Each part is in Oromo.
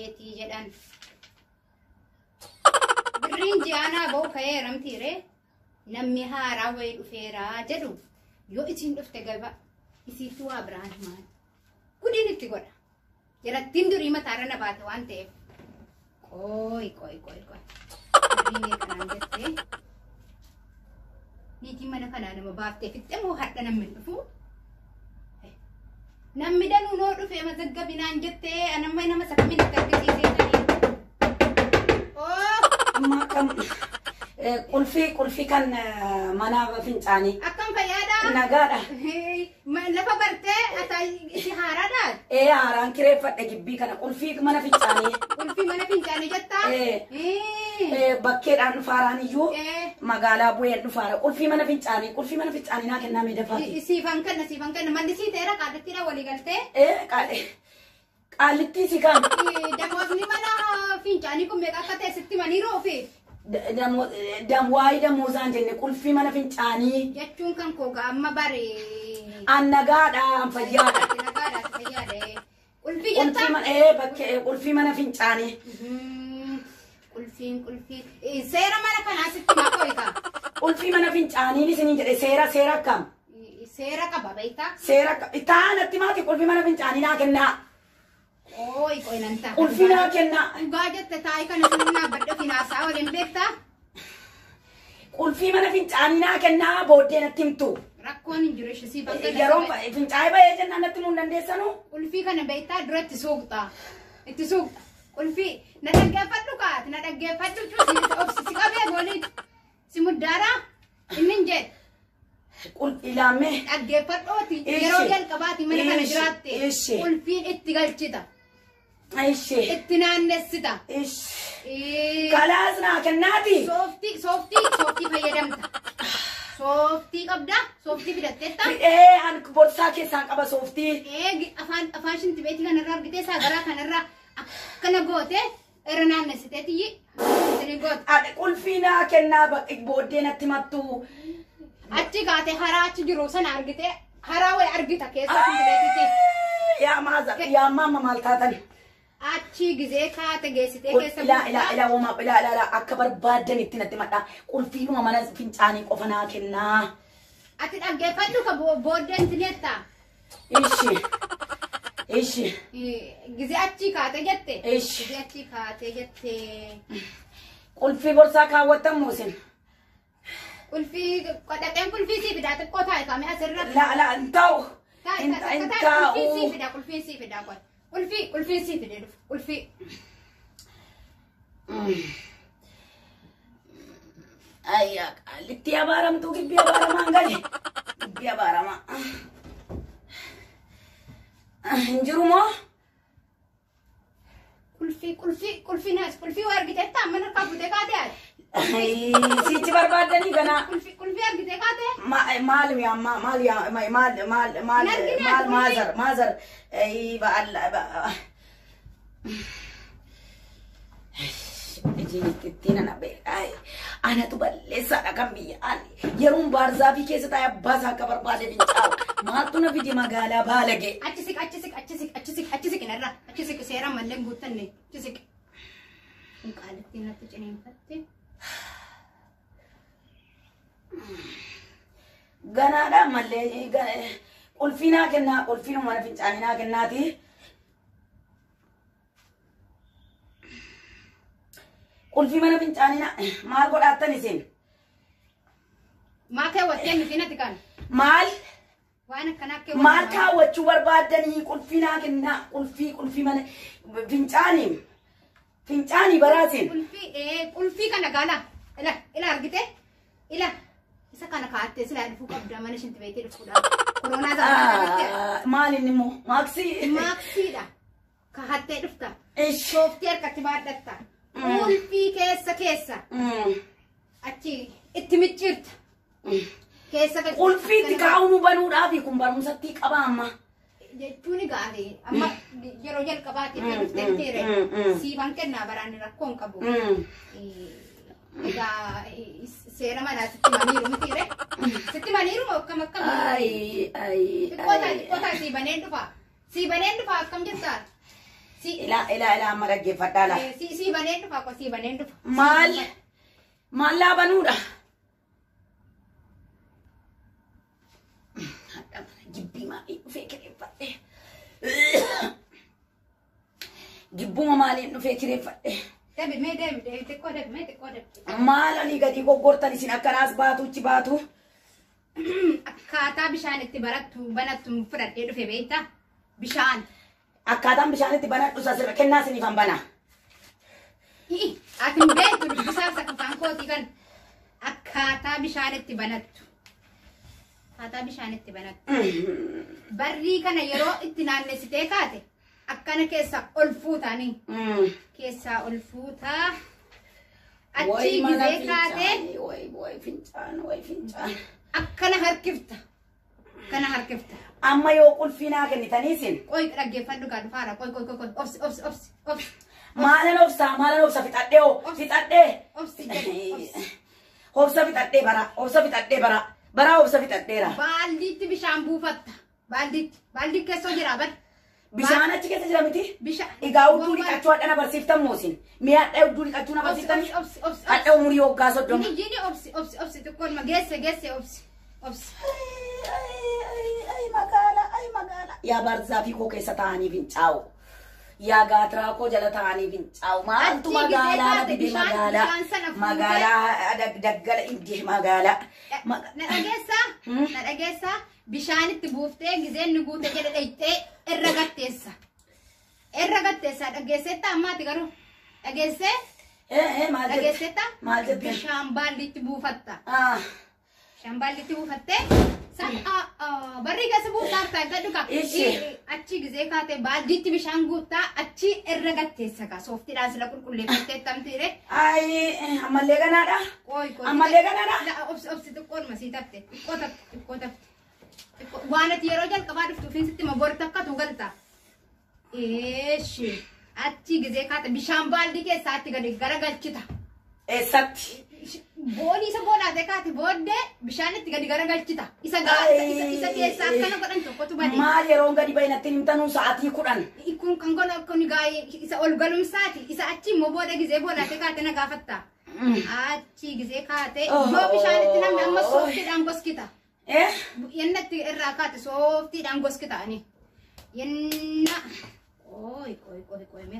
keetii jedhan. Birriin ji'aanaa ba'u ka'ee ramtiire namni haaraa wayii dhufeeraa jedhu yoo isiin dhufte gaba isiitti waa biraan himaan. Gudiin itti godha. Jarattiin durii mataarra na baate waan ta'eef. Qoy qoy qoy qoy. Birrii meeqa naan jettee? Niitiin mana kanaa nama baaftee fixxe moo har'a namni hin dhufu? Namni danuu noo dhufee mazaggabinaan jettee anamma nama sakamiin itti argisiisee tanii. Oh, Amma akkam qulfii kan mana fincaanii. Akkam fayyaadhaa? Nagaadha. Lafa bartee ata isi haaraadhaa? Ee, haaraan kireeffadhe gibbii kana, qulfii mana fincaanii. Qulfii mana fincaanii jettaa? Ee. Bakkeedhaan dhufaaraan iyyuu magaalaa bu'een dhufaara. Qulfii mana fincaanii, qulfii mana fincaanii naa kennaa mee dafaati. Siifan kenna, siifan kenna. Manni sii ta'eera, qaallittiidha walii galtee. Ee, qaallittii si kan. Damoosni mana fincaanii kun meeqa akka ta'e sitti maniiru ofi. Waa'ee damoozaan jenne, qulfii mana fincaanii. Jechuun kan koo amma bare. An nagaadha, an fayyaadha. Nagaadha, fayyaadha. Qulfii Qulfii jettaa? mana bakkee qulfii mana fincaanii. Qulfiin qulfii. Seera mana kanaa sitti maa qoyita? Qulfii mana fincaanii isiniin jedhe, seera akkam? Seera qaba beektaa? Seera taanatti maati, qulfii mana fincaanii naa kennaa. Ooyi qoy nan ta'a. Qulfii naa kennaa. Dhugaa jette, taa'ii kana sirna dhaabbadhe finaasaa waliin beektaa? Qulfii mana fincaanii naa kennaa, booddee natti himtu. Rakkoon hin jiru, ishee siif akka Yeroo fincaa'ee bahee jennaan natti himuu hin dandeessanuu? Qulfii kana beektaa, dura itti suuqxa. Itti suuqxa. Qulfii na dhaggeeffadhu kaati, na dhaggeeffadhu, obsi si qabee gooliiti. Si muddaara inni hin jedhe. Qulfii laammee. Dhaggeeffadhooti Ishi. yeroo jalqabaati mana kana Ishi. jiraatte Ishi. qulfiin itti galchita. Ishi. Itti naannessita. Ishi. Kalaas naa kennaati. Sooftii, sooftii, sooftii fayyadamta. Sooftii qabda, sooftii fidatteetta. Ee, an borsaa keessaan qaba sooftii. Eegi afaan shinti beetii kanarraa argitee isaa garaa kanarraa akkana goote irra naannessitee tiyyi isin goote. Ati qulfii naa kennaa, booddee natti mattu. Achi kaatee haraa achi jiru sana argitee, haraa wayi argita keessa shinti beetiiti. Yaa maaza, yaa maama, maal taatan? Achi gizee kaate geessitee keessa Ilaa, ilaa, ilaa, wama, ilaa, ilaa, ilaa, akka barbaadan itti natti madhaa. Qulfiidhuma mana fincaanii qofa naa kennaa. Ati dhaggeeffadhu, ka booddee inti netta. Ishi. Ishi. Gizee achi kaate jette. Ishi. Gizee achi kaate jette. Qulfii borsaa kaawwattan muusin? Qulfii dhaqeen qulfii sii fidaa, xiqqoo taa'e kaame asirra. La la, hin ta'u. Taa'e Hin taa'e hin taa'e, qulfii sii ta'u. fidaa, qulfii sii fidaa qoy. Qulfii sii fidee dhufu, qulfii. Ayyaa, qaalitti abaaramtuu, gibbii abaaramaan gale. Gibbii abaaramaa. Hin jiru moo? Qulfii, qulfii, qulfii naas, qulfii waa argiteetta mana harkaa fuutee kaatee ati. Sichi barbaaddanii ganaa. Qulfii, qulfii argitee kaatee. Maal yaa maal yaa maal maal maal Hin argine maal ati. Maazar maazar ba'alla ittiin ana anatu balleessaadha kan biyya ani yeroon baarzaafii keessa taa'e abbaa isaa akka barbaade fincaa'u maaltu na fide magaalaa baalagee. Achi siq, achi siq, achi siq, achi siq, achi siq narra, achi siq, seera mallee guuttanne, achi siq. Kun qaalittiin natti ciniinfatte. Ganaadha mallee, qulfii naa kennaa, qulfii mana fincaanii naa kennaati. Qulfii mana fincaanii naa maal godhaattan isin? Maa keewwattee miti natti kan. Maal? Waan akkanaa keewwattee. Maal kaawwachuu barbaaddanii? Qulfii naa kennaa, qulfii mana fincaanii baraasin. Qulfii, qulfii kana gaala. Ila ila, argite? Ila isa kana kaa'attee silaa dhufuu qabda mana shinti beektee dhufuudha. Koronaa zamanaa kanatti. Maal inni immoo maaksii? Maaksiidha. Kaa'attee dhufta. Ish. Sooftii harkatti baadhatta. Qulfii keessa keessa. Achi itti micciirta. Keessa galchita. Qulfiitti kaa'uu banuudhaafi kun barumsatti qaba amma. Jechuun gaarii amma yeroo jalqabaatiif dhuftee ture siifan kennaa, baraan rakkoo hin qabu. Egaa seera manaa sitti maniiru mitiire? Sitti maniiru moo akkam akkam? Ai ai. Xiqqoo ta'a, xiqqoo ta'a, sii baneen dhufa. Sii baneen dhufa, akkam jettaa? Si Ilaa ilaa ilaa amma dhaggeeffadhaa laa. si baneen dhufa ko si baneen dhufa. Maal maal laabanuudha? Hadha mana gibbii maaliin dhufee kireeffadhe? Gibbuma maaliin dhufee kireeffadhe? Debi mee debi debi xiqqoo debi mee xiqqoo debi. Maal olii gadi goggortan isin akkanaas baatu achi baatu? Akkaataa bishaan itti barattu banattu fudhadhee dhufe beektaa? Bishaan. Akkaataan bishaan itti banadhu sasirra kennaa isiniif han bana. Ii ati hin beektu dubbisaaf sakkafaan kootii kan akkaataa bishaan itti banattu. Akkaataa bishaan itti banattu. Barrii kana yeroo itti naannessitee kaate akkana keessaa ol fuutanii keessaa ol fuutaa Wayi achii mana gizee kaatee fincaanii, wayi wayi fincaan, wayi fincaan. akkana harkifta. Akkana harkifta. Amma yoo qulfii naa kennitanii isin Qoy dhaggeeffadhu gaa dhufaara qoy qoy qoy qoy obsi obsi obsi obsi maalan obsaa maalan obsa fixadhee hoo fixadhee. obsi jedhe obsi. Obsa fixadhee bara obsa fixadhee bara bara obsa fixadheera. Baaldiitti bishaan buufatta. Baaldiitti baaldii keessoo jira bar. Bishaan achi keessa jira miti? Bishaan. Egaa hudduu dhiqachuu hadha na barsiiftan moosin. Mi'a hadha hudduu dhiqachuu na Obsi barsiiftan. obsi obsi obsi. Hadha umurii waggaa 30. Jini jini obsi obsi obsi xiqqoon geesse geesse obsi obsi. Ay magaala ay magaala. Yaa baarzaafii koo keessa taa'anii fincaa'u. Yaa gaatiraa koo jala taa'anii fincaa'u. Maaltu Achii gisee magaalaa na kaate fide bishaan magaalaa. bishaan sana fuutee. Magaalaa daggala indee magaalaa. Na dhageessaa? Na dhageessaa? Bishaanitti buuftee gizeen ni guute jedhe dhayxee irra gatteessa. Irra gatteessa dhageesseetta ammaati garuu dhageessee Maal jette? dhageesseetta Maal jette? bishaan baaldiitti buufatta. Ah. Bishaan baaldiitti buufattee barrii keessa buuftaa gadhu ka. Ishi. Achi gizee kaatee baaldiitti bishaan guuttaa achi irra gatteessa ka sooftiidhaan sila qulqulleeffattee tamtiire. Ay ammallee ganaadha. Qoy qoy. Ammallee ganaadha. La obsi obsi xiqqoodhuma sii tafte xiqqoo tafte xiqqoo tafte. Waan ati yeroo jalqabaa dhuftu ofiin sitti ma bor takkatu galta. Eeshi achi gizee kaate bishaan baaldii keessaatti gadi garagalchita. Eessatti? Boolii isa boolaatee kaate booddee bishaan itti gadi garagalchita. Isa isa keessaa akkana godhan tokkotu bade. Maal yeroon gadi bahe natti himtanuu sa'aatii 10. Kun kan godhan kun isa ol galumsaati. Isa achi immoo booda gizee boolaatee kaate na gaafatta. Achi gizee kaate yoo bishaan itti namni amma sooftiidhaan goskita. Eh? Yennatti irraa kaate sooftiidhaan goskita ani. Yenna. Qoy qoy qoy qoy mee.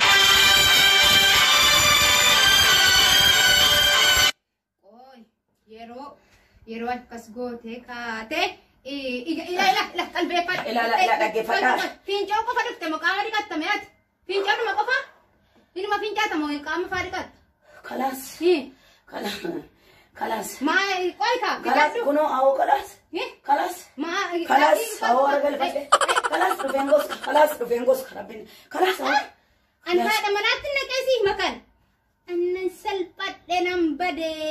Qoy yeroo yeroo akkas gootee kaate ila ila ila qalbeeffadhu. Ila ila ila dhaggeeffadhaa. Fincoo qofa dhufte moo qaama dhiqattame ati? Fincoodhuma qofa? Inuma fincaata moo qaama faa dhiqatta? Kalaas. Kalaas. Kalaas. Maa qoy kaa Kalaas dhiqadhu. kunoo awoo kalaas. Kalaas. Maa Kalaas awoo aragalfadhe. Kalaas dhufeen goska. Kalaas dhufeen goska rabbiin. Kalaas awoo. An haadha manaatti naqee siif makan. Annan salphadhe nan badee.